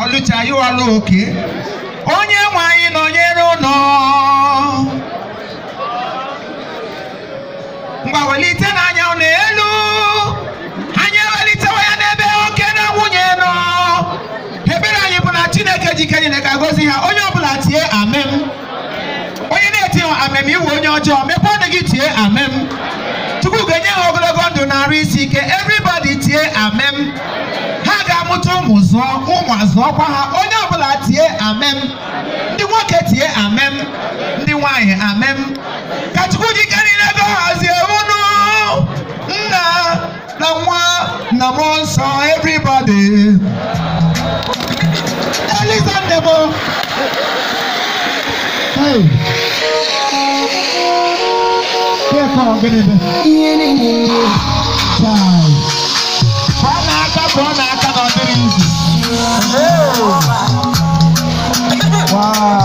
Oluchi, are you all okay? Onye nwe anyị nọnyere ụnọ. Ngwa welite n'anya ụnụ elu. Anyị ewelitewa ya n'ebe oke na nwunye nọ. Ebere anyị bụ na Chineke ji ike niile ga-agọzi ha. Onye ọbụla tie amem. Onye na-eti amem iwu onye ọjọọ, mepee ọnụ gị tie amem. Chukwu ga-enye ha ogologo ndụ na arụ isi ike. Everybody tie amem. Ha ga-amụta ụmụ zụọ, ụmụ azụọkwa ha. Onye ọbụla tie amem. Ndị nwoke tie amem, ndị nwanyị amem. Ka Chukwu ji ike niile gọzie unu, nna na nwa na mmụọ nsọ. Everybody. Eliza Nnebo. Hey. Here come gịnị dị? Chai. Pụọ n'aka, pụọ n'aka na ọ dịrị izu. Wow.